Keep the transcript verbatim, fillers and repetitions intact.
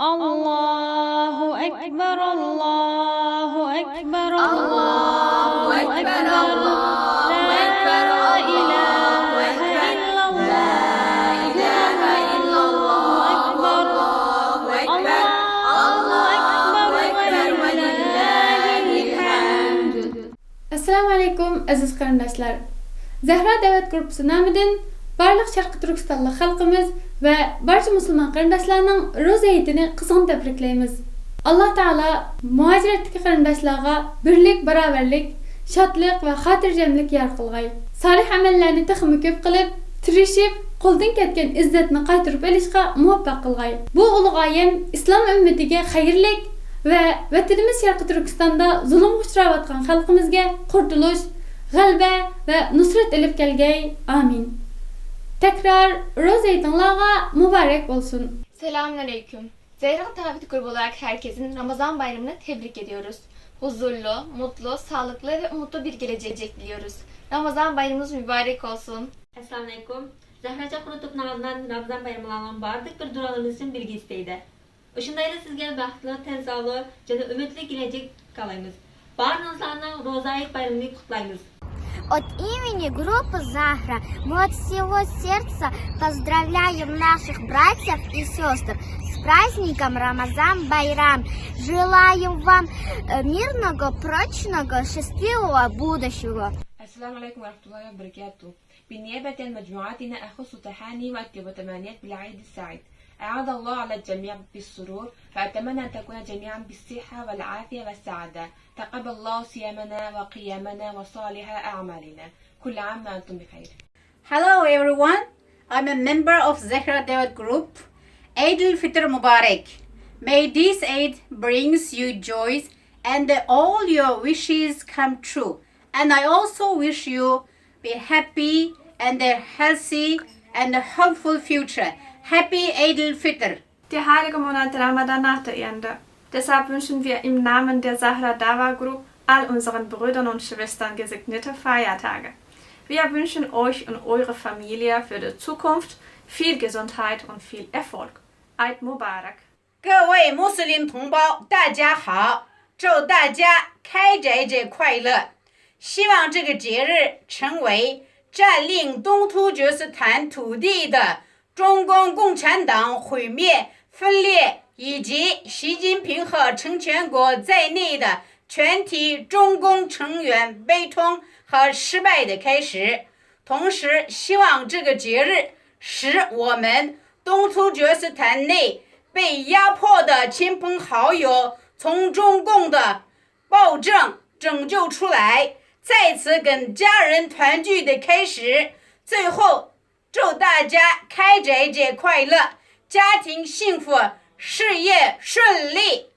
الله أكبر، الله أكبر، الله أكبر، الله أكبر، لا إله إلا الله، الله أكبر، الله أكبر، ولله الحمد. ئەسسالامۇ ئەلەيكۇم، ئەزىز قېرىنداشلار! زەھرا دەۋەت گۇرۇپپىسى نامىدىن بارلىق شەرقىي تۈركىستانلىق خەلقىمىز ۋە بارچە مۇسۇلمان قېرىنداشلارنىڭ روزا ھېيتىنى قىزغىن تەبرىكلەيمىز. ئاللا تائالا مۇھاجىرەتتىكى قېرىنداشلارغا بىرلىك، باراۋەرلىك، شادلىق ۋە خاتىرجەملىك يار قىلغاي. سالىھ ئەمەللەرنى تېخىمۇ كۆپ قىلىپ، تىرىشىپ، قولدىن كەتكەن ئىززەتنى قايتۇرۇپ ئېلىشقا مۇۋەپپەق قىلغاي. بۇ ئۇلۇغ ئايەم ئىسلام ئۈممىتىگە خەيرلىك ۋە ۋەتىنىمىز شەرقىي تۈركىستاندا زۇلۇمغا ئۇچراۋاتقان خەلقىمىزگە قۇرتۇلۇش، غەلىبە ۋە نۇسرەت ئېلىپ كەلگەي. ئامىن. تەكرار، روزا ھېيتىڭلارغا مۇبارەك بولسۇن! Selamünaleyküm. Zehra Davet grubu olarak herkesin Ramazan bayramını tebrik ediyoruz. Huzurlu, mutlu, sağlıklı ve umutlu bir gelecek diliyoruz. Ramazan bayramınız mübarek olsun. ئەسسالامۇئەلەيكۇم. زەھراچاق قۇرۇتۇپنىڭ ئالدىدىن رامىزان بايرىمىڭلارنىڭ بارلىق بىر دۇئالىرىڭىزنى بىلگە ئىستەيدۇ. ئۇشۇندايلا سىزگە بەختلىك، تەنساغلىق، جېنىم ئۈمىدلىك كېلەچەك تىلەيمىز. بارىڭىزلارنىڭ روزا ھېيت بايرىمىنى قۇتلايمىز. От имени группы «Захра» мы от всего сердца поздравляем наших братьев и сестр с праздником Рамазан Байрам. Желаем вам э, мирного, прочного, счастливого будущего. السلام عليكم ورحمة الله وبركاته. بالنيابة عن مجموعتنا أخص تهاني وأطيب التمنيات بالعيد السعيد. أعاد الله على الجميع بالسرور، وأتمنى أن تكون جميعا بالصحة والعافية والسعادة. تقبل الله صيامنا وقيامنا وصالح أعمالنا. كل عام وأنتم بخير. Hello everyone, I'm a member of Zehra Davet Group. Eid al-Fitr Mubarak. May this Eid brings you joys and all your wishes come true. And I also wish you be happy and healthy and hopeful future. Happy Eid al-Fitr. Die heilige Monat Ramadan naht zu Ende. Deshalb wünschen wir im Namen der Zahra Dawa Group all unseren Brüdern und Schwestern gesegnete Feiertage. Wir wünschen euch und eure Familie für die Zukunft viel Gesundheit und viel Erfolg. Eid Mubarak. 各位穆斯林同胞，大家好，祝大家开斋节快乐！希望这个节日成为占领东突厥斯坦土地的中共共产党毁灭、分裂以及习近平和陈全国在内的全体中共成员悲痛和失败的开始。同时，希望这个节日使我们东突厥斯坦内被压迫的亲朋好友从中共的暴政拯救出来，再次跟家人团聚的开始。最后，祝大家开斋节快乐，家庭幸福，事业顺利。